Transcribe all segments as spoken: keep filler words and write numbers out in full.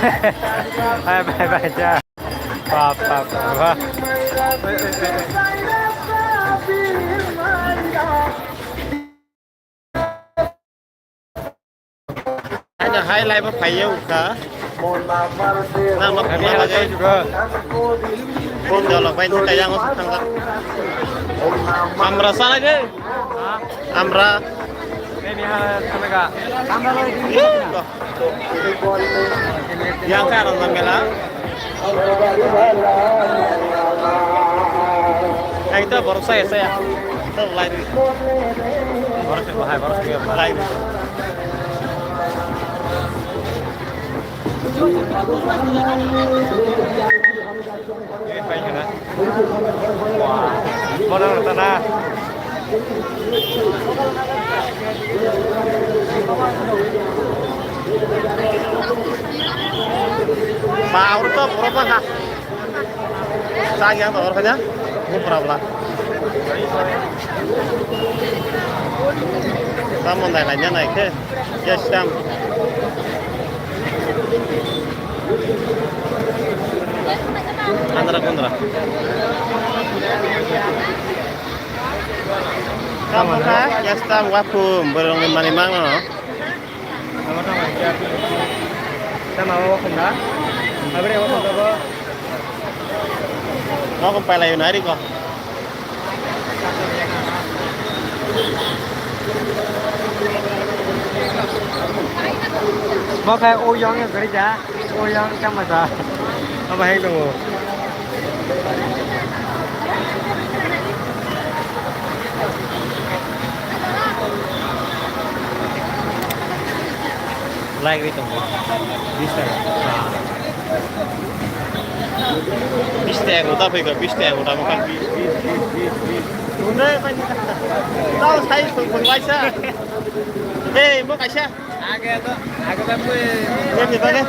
Bye, bye, bye, ja. Ba, ba, ba, ba. Ano hai lai bo phai yo kha. Nang no phai ma lagi. Phone jolok bai no kaya ngo thang. Amra sana ge. Amra. Ini ha sana ga. Yang ka rong mela. Ang ito borok saya saya. Ito lai. Borok saya bahai borok saya lai. Ini pakai kena. Wah, mana tana. Ba, urut to, urut bangkha. Sa yang to, urut kanya. Ini problem. Sa mondai lainnya naik ke. Yes, sam. Andra kondra. Tamo kha, yasta wakum, borokni manwi mango. Tamo tamo kha. Tamo wakum da? Abre wakum da bo? Wakum pailai na riko. Mo khai o yong ya gari ja. O yang tama da. Aba heng tongo. Lai ri tongo. Bis taka. Bis taka uta phai ka, bis taka uta mo kan. Tao sai phai phai waisa. Hey, mo kaisa. Age to, age to pui. Ye ni bage.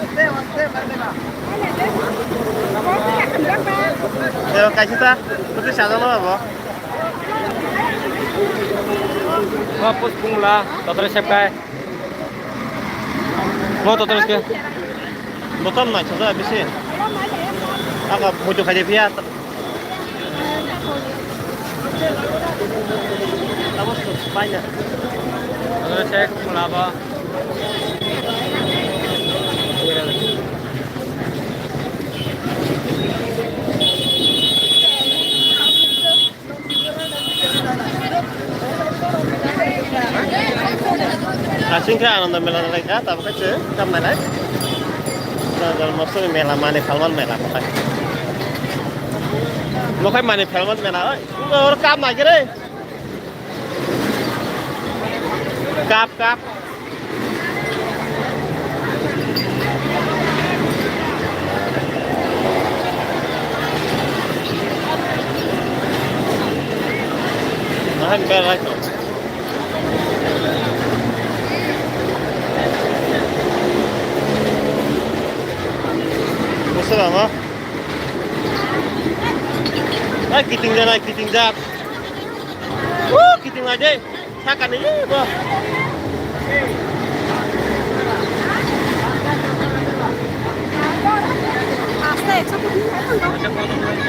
Yo, kaisa ta. Putri saja lo abo. Mo pus pungla, totre sepkai. Mo totre sepkai. Botol nai saja bisi. Aga mutu khaje pia. Abo bai na. Ano check mulaba. Asing khe Ananda Mela nai kha, tabuk khe chwng kam nai nai. Janmastami mela, mani phalman mela, mokhai. Mokhai mani phalman mela, oi. Oro kam nai khe re. Kap, kap. Nahan berai. Musa lama. Ai, kiting jana, kiting jat. Woo, kiting aja. Sakani bo.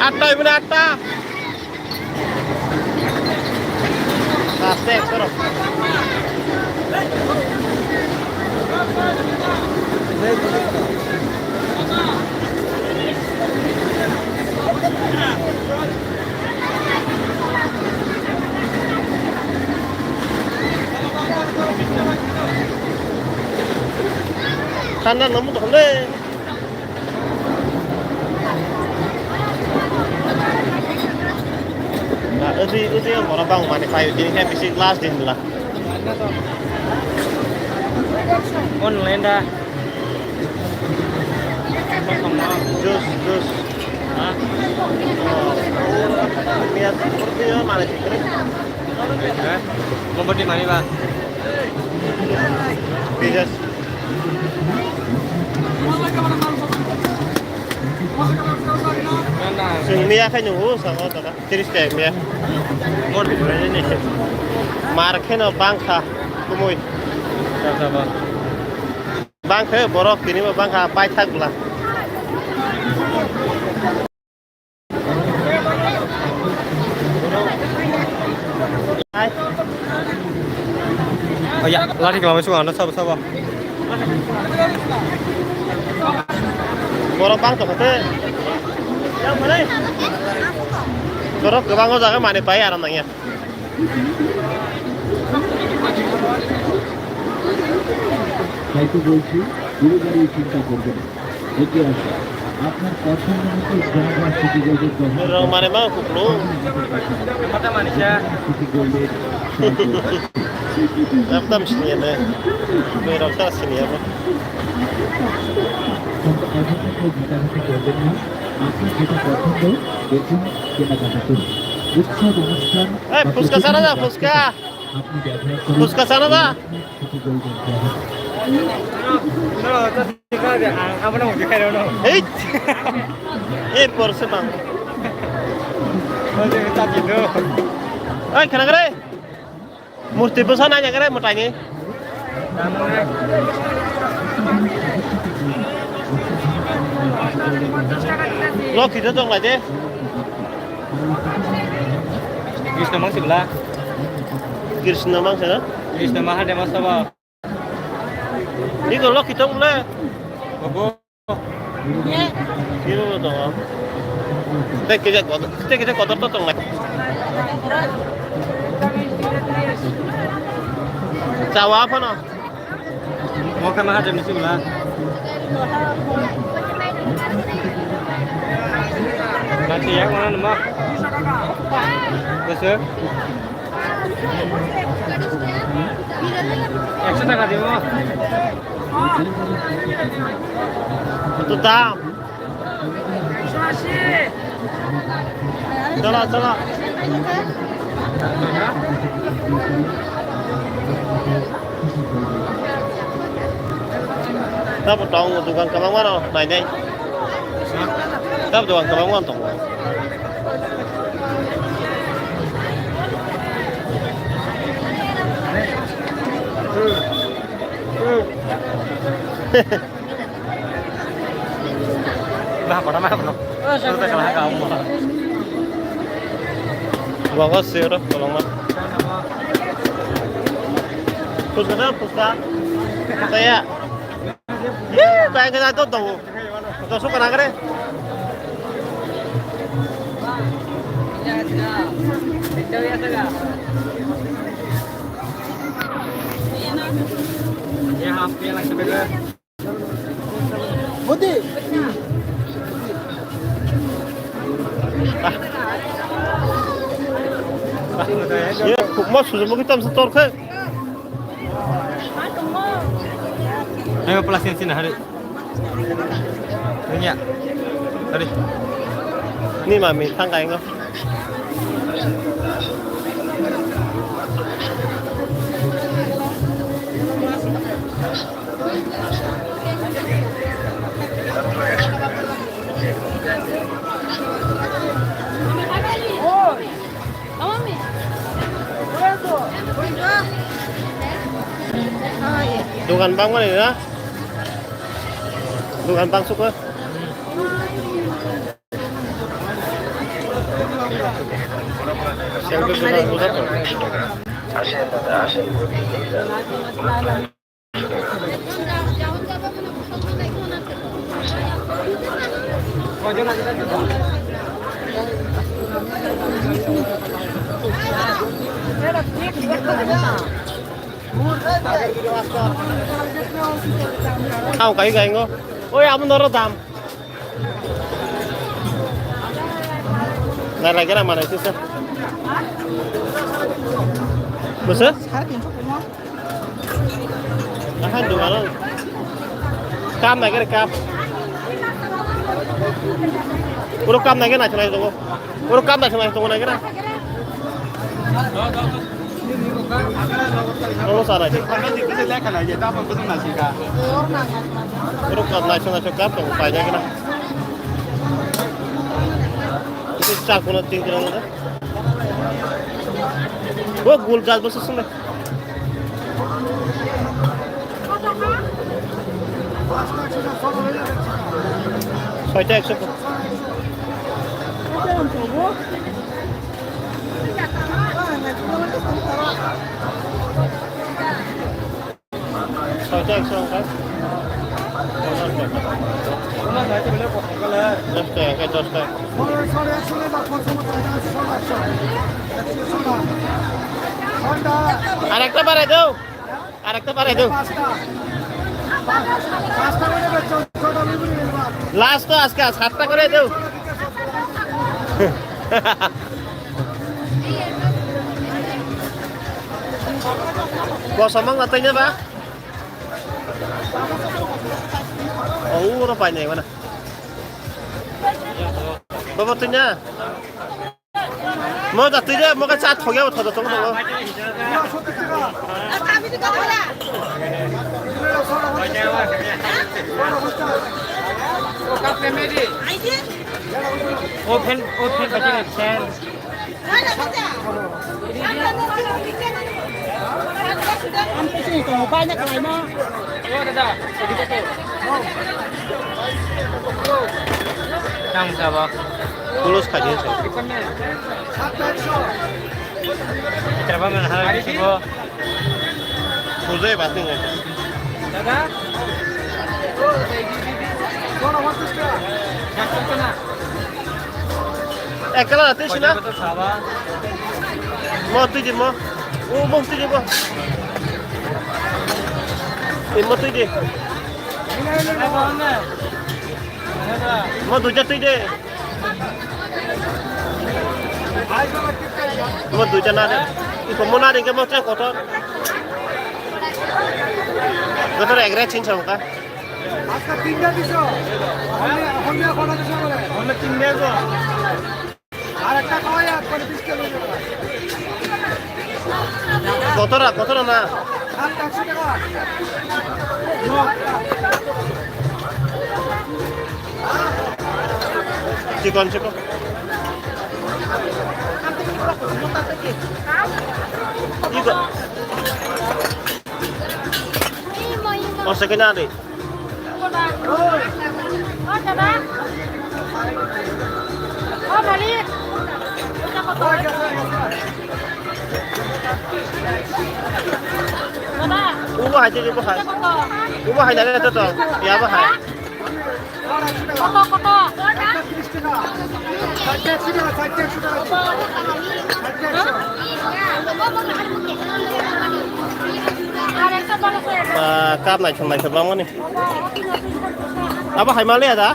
Atta, ibu atta. Aste, ekso rok. Tanda namu dole. Udi udi ang bono bang mani payo, tini khe bisi last din bwla. Online da. Jus, jus. Ha? Niat seperti ya, mana sih? Mo bati mani ba? Jus. Sing niya kha nyu sa ko ta. Tris ta niya. Mo di ni. Mar khe no bang kha. Kumui. Sa sa ba. Bangkhe borok tini bo bangkha paithak bwla. Oh ya, lari kelamai sungo ano sabo sabo. Borok bang tongkha tei. Borok kwbang o jaga manwi pai aram nangya. তাই তো বলছি, ঘুরে দাঁড়িয়ে চিন্তা করবেন। এগিয়ে আসুন। আপনার পছন্দ মতো জায়গা সিটি গোল্ডের দোকান Rong mane ma kuklu. Mata manisya. City গোল্ডের cycle. Tam tam sini ya ne. Koi rong ta sini ya. কিন্তু অযথা কেউ ঘাটাঘাটি করবেন না। আপনার যেটা পছন্দ, দেখুন, কেনাকাটা করুন। উৎসব অনুষ্ঠান Eh, বা ফুচকা ছাড়া যা, প্রতিযোগিতার ফুচকা। ব্যস্ততা আপনি ব্যবহার করুন। ফুচকা ছাড়া যা। সিটি গোল্ডের গ্রাহক। Ei! Ei, porse bang. Oi, khana kare. Murti bwsa naina kare mwtaini. Lo khito tong lai de. Krishna mangsi bwla. Krishna mangsi na? Krishna Mahadeva sabo. Iko lo khito bwle. Bobo. Iko lo tongo. Tei kisa kotor, tei kisa kotor to tong lai. Chawa phano. Mo khe ma hajam ni sibla. Nanti yak mana nama? Besok. Ekso taka dibo. Itu dam. Chala, chala. Tabo tong dukan kabang mano nainai. Tabo dukan kabang mano tongo. Bah, pada mah, bro. Bawa sih, udah, tolong, Mas. Puska, puska. Saya. Ye, bayang kita tuh, tuh. Tuh, suka nak, deh. Ye, khukma sujumbo kitam se torkhe. Ayo, plastic sini hari. Ini ya. Hari. Ini mami, tangkai ngo. Dukan bang mana ya? Dukan bang suka. Kau kai kai ngo. Oi, abang doro dam. Nai lagi ra mana itu sih? Bisa? Ahai, dua orang. Kam lagi ra kam. Uro kam lagi na chalai dong. Uro kam na chalai dong lagi ra. Uro sana aja. Uro kam na chalai chalai kam dong pai lagi na. Itu cak mana tinggal ada. Oh, gul jal bos sini. ছয়টা একশো। ছয়টা একশো টাকা। দশ টাকা, দশ টাকা। আর একটা বাড়াই দাও। আর একটা বাড়াই দাও। লাস্ট তো আজকে সাতটা করে দাও। Kosom mang na tanya ba? Oh, uro pa niya mana? Baba tanya. Mo da tanya mo ka chat hoya tho tho tho. Open, open, open. Tang sabak. Tulus khaji sa. Coba mana hal di sini. Tulus ya pasti nggak. Dada. Ekla ate sina. Mo tui di mo. O mo tui di mo. E mo tui di. Mo duja tui di. Mo duja na de. Iko mo na de ke mo tre kotor. Kotor egre chin sa ka. আজকে তিনটা দিছো। অসমীয়া, অসমীয়া কটা দিছো বোলে? অসমীয়া তিনটা দিছো। আর একটা খাওয়াই আর করে বিশ কিলো। কতটা, কতটা না? সাতটা একশো টাকা। Chikon, chikon. Iko. O, second na de. Ubo hai tei ubo hai. Ubo hai nai to to. Ya bo hai. Koto, koto. Ba, kap nai thum nai thum bang mani. Abo hai ma le da?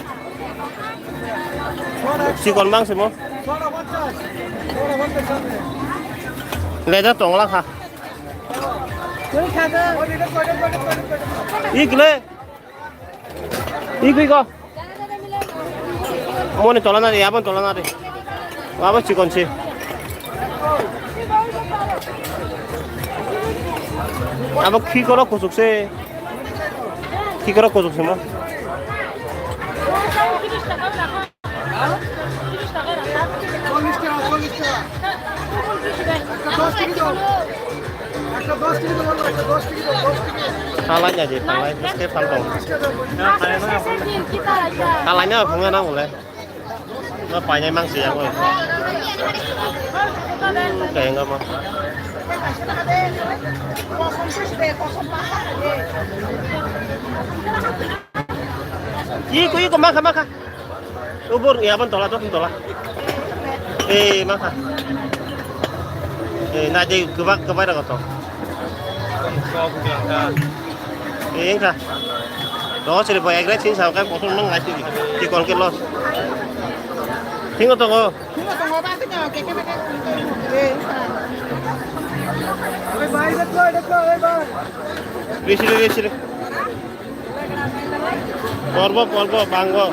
Chikon bang simo. Le da tong la kha. Ikle. Ikle ko. Moni tola na de, abon tola na de. Abo chikon se. Abo khi koro kusuk se. Khi koro kusuk se mo. চল্লিশ টাকা, চল্লিশ টাকা। একটা দশ কেজি দাও। একটা দশ কেজি দাও, একটা দশ কেজি দাও, দশ KG. Halai na di, halai, meske phaltong. Halai na, phunga na mole. Ma painai mang si ya mo. Kaya nga mo. Iko, iko, makha, makha. Ubur, ya, ban tola, ban tola. Eh, makha. Eh, na, dei, kebak, kebai, raga to. Eh, engkha. Dogo siri bo, egre, sin, sa, kai, kotor, nang, ngai, siri. Chikon ke los. Thingo, tongo. Thingo, tongo, ba, thingo, ke, ke, ke, ke, ke. Eh, engkha. Bisi, bisi. Porbo, porbo, bango.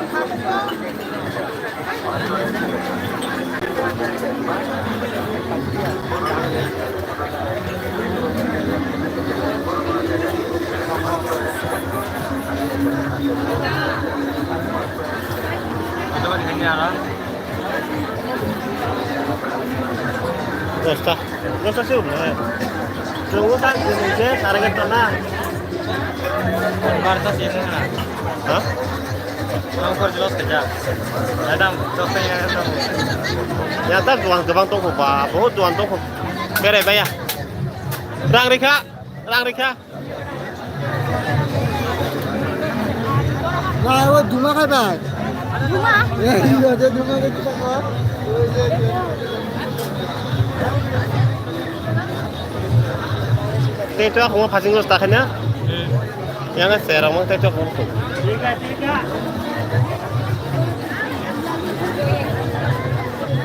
Dosta. Dosta sih udah. Tunggu kan, ini sih, target mana? Barca sih, mana? Ha? Ang kor jelos kajak. Adam, tok kaya adam. Ya, tak duan gabang tongkho ba, bahut duan tongkho. Berai baya. Rang rikha, rang rikha. Wah, wah, duma khai bai. Duma? Ya, iya, dia duma ke kita kau. Tei tu aku mau passing terus takhanya. Yang saya ramang tei tu aku.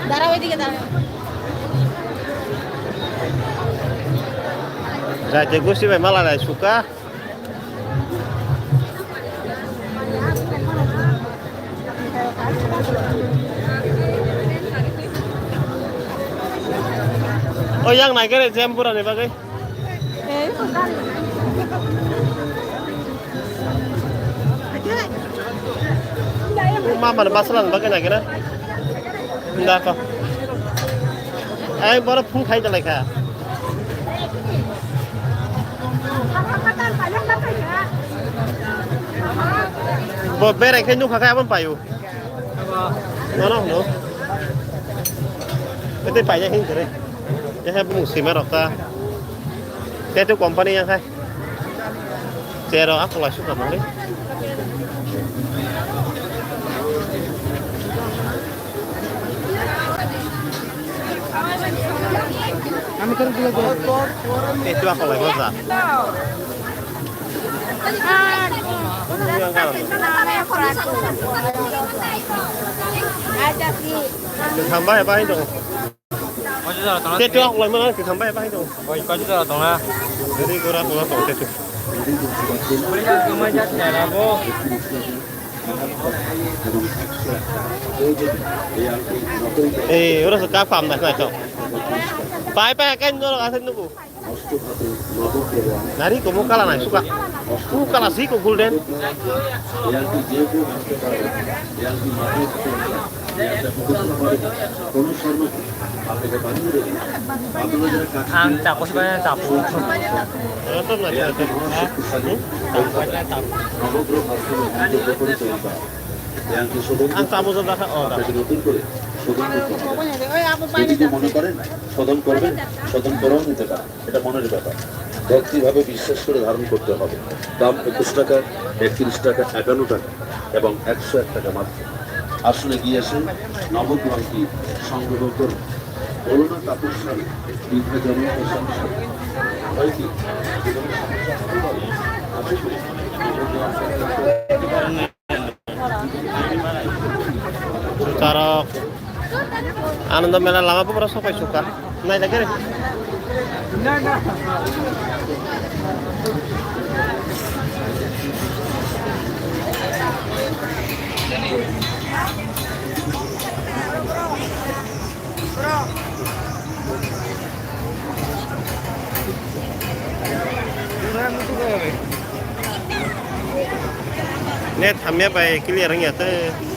Darah wedi kita. Raja gusi bai mala nai suka. O yang nai kare jam pura ni bagwi. Ma mana baslan bagwi nai kare. Nda ko. Ai boro phung khai dalai kha. Bo berai khe nukha khe aboni paio. Nono hwno. Tei paijak hin kwrwi. Tei hai bumung swima rok ta. Tei tu company yang hai. Chero a kola suka mangli. Itu aku lagi masa. Sampai apa itu? Tei tu aku lagi mana kita sampai apa itu? Oi, kau juga tong na. Jadi kurang kurang tong tei tu. Eh, ora sa ka pam na na to. Pai pai kan no ka sen nuku. Nari ko mo kala nai suka. Ku kala si ko golden. Ang tapo si ba tapo. Ito na siya. Ang tapo sa daka. Oh, tapo. যদি মনে করেন, শোধন করবেন, শোধন করেও নিতে পারেন। এটা মনের ব্যাপার। ভক্তিভাবে বিশ্বাস করে ধারণ করতে হবে। দাম একুশ টাকা, একত্রিশ টাকা, একান্ন টাকা এবং একশো এক টাকা মাত্র। আসলে গিয়েছেন নবগ্রন্থি সংগ্রহ করুন। বলো না তাপস্যামী, বৃদ্ধা জননী প্রশংসা। হয় কি? Sukarok. Ananda mela lama pun rasa pakai suka. Naik lagi deh. Net hamya bai clear wngya tei.